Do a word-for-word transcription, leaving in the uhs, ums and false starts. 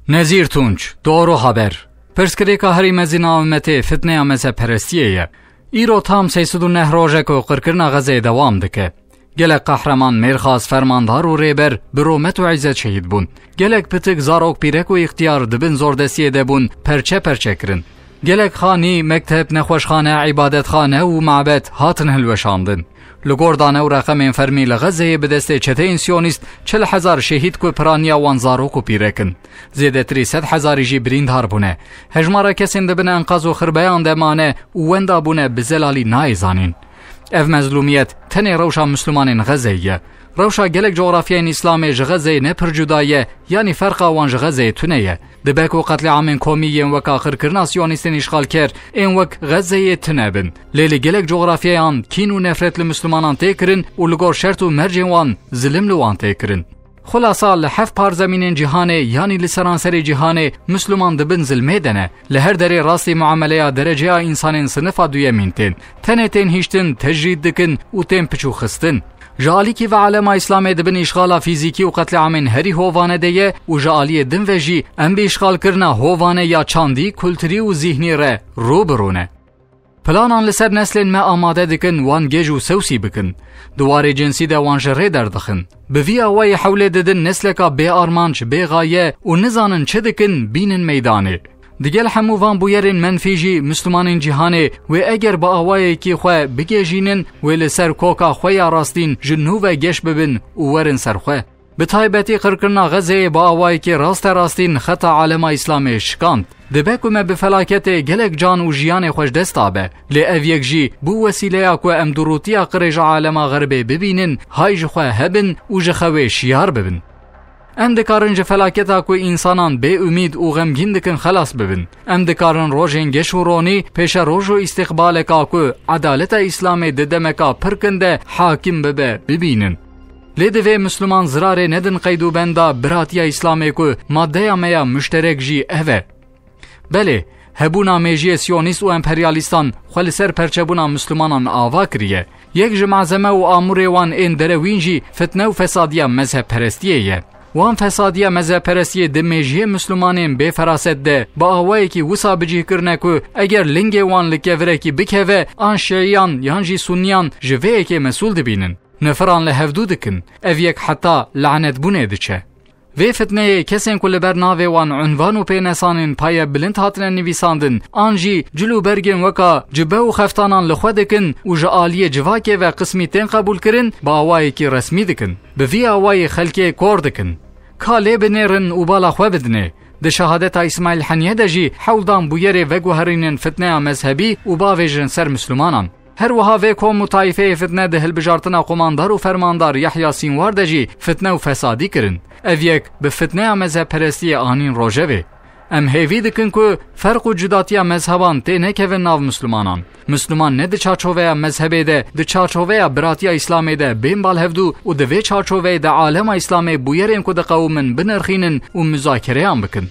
Nezîr Tunç, Doğru Haber. Pirsgirêka herî mezin a ummetê fitneya mezhebperestiyê ye. Îro tam sê sed û neh rojek û qirkirina Xezeyê dewam dike. Gelek qehreman, mêrxas, fermandar û rêber bi romet û îzet şehîd bûn. Gelek pitik, zarok, pîrek û îxtiyar di bin zordestiyê de bûn, perçe perçe kirin. Gelek xanî, mekteb, nexweşxane, îbadetxane û mabet hatin hilweşandin. Li gor dane û reqemên fermî, li Xezeyê bi destê çeteyên siyonîst çil hezar şehîd ku piraniya wan zarok û pîrek in. Zêdetirî sed hezarî jî birîndar bûne. Hejmara kesên di bin enqaz û xirbeyan de mane û wenda bûne bi zelalî nayê zanîn. Ev mezlûmiyet tenê rewşa Mislimanên Xezeyê ye. Rewşa gelek cografyayên Îslamê ji Xezeyê ne pir cuda ye, yanî ferqa wan ji Xezeyê tune ye. Dibe ku qetlîamên komî yên weka qirkirina siyonîstên îşxalker ên wek Xezeyê tune bin. Lê li gelek cografyayan kîn û nefret li Mislimanan tê kirin û li gor şert û mercên wan zilim li wan tê kirin. Xulasa, li heft parzemînên cîhanê, yanî li seranserê cîhanê, Misliman di bin zilmê de ne. Li her derê rastî muameleya dereceya însanên sinifa duyemîn tên. Tenê tên hiştin, tecrîd dikin û tên piçûxistin. Ji alîkî ve alema Îslamê di bin îşxala fîzîkî û qetlîamên herî hovane de ye û ji aliyê din ve jî em bi îşxalkirina hovane ya çandî, kulturî û zîhnî re rû bi rû ne. Planan li ser neslên me amade dikin, wan gêj û sewsî bikin. Di warê cinsî de wan ji rê derdixin. Bi vî awayî hewlê didin nesleka bê armanc, bê gaye û nizanin çi dikin, bînin meydanê. Digel hemû van bûyerên menfî jî, Mislimanên cîhanê wê eger bi awayekî xwe bigêjînin, wê li ser koka xwe ya rastîn ji nû ve geş bibin û werin ser xwe. Bi taybetî qirkirina Xezeyê bi awayekî raste rastîn xeta alema Îslamê şikand. Dibe ku me bi felaketê gelek can û jiyanê xwe ji dest dabe. Lê ev yek jî bû wesîleya ku em durûtiya qirê ji alema Xerbê bibînin, hay ji xwe hebin û ji xewê şiyar bibin. Em dikarin ji felaketa ku însanan bê umîd û xemgîn dikin xelas bibin. Em dikarin rojên geş û ronî, pêşeroj û îstîqbaleka ku edaleta Îslamê di demeka pir kin de hakim bibe, bibînin. Lê divê Misliman zirarê nedin qeyd û benda biratiya Îslamê ku maddeya me ya muşterek jî ev e. Belê, hebûna mêjiyê siyonîst û emperyalîstan xwe li ser perçebûna Mislimanan ava kiriye. Yek ji malzeme û amûrê wan ên derewîn jî fitne û fesadiya mezhebperestiyê ye. Wan fesadiya mezhebperestiyê di mêjiyê Mislimanên bêferaset de bi awayekî wisa bicih kirine ku eger lingê wan li kevirekî bikeve, an şiiyan yan jî sunniyan ji vê yekê mesûl dibînin. Nifiran li hevdû dikin. Ev yek heta lanetbûnê diçe. Vê fitneyê kesên ku li ber navê wan unvan û pênesanên paye bilind hatine nivîsandin, an jî cil û bergên weka cibe û xeftanan li xwe dikin û ji aliyê civakê ve qismî tên qebûlkirin, bi awayekî resmî dikin. Bi vî awayî xelkê kor dikin. Ka lê binêrin û bala xwe bidinê. Di şehadeta Îsmaîl Heniye de jî hewl dan bûyerê veguherînin fitneya mezhebî û bavêjin ser Mislimanan. Her wiha vê kom û taîfeyê fitne di hilbijartina komandar û fermandar Yahya Sînwar de jî fitne û fesadî kirin. Ev yek bi fitneya mezhebperestiyê anîn rojevê. Em hêvî dikin ku ferq û cudatiya mezheban tê nekevin nav Mislimanan. Misliman ne di çarçoveya mezhebê de, di çarçoveya biratiya Îslamê de bên bal hevdû û di vê çarçoveyê de alema Îslamê bûyerên ku diqewimin binirxînin û muzakereyan bikin.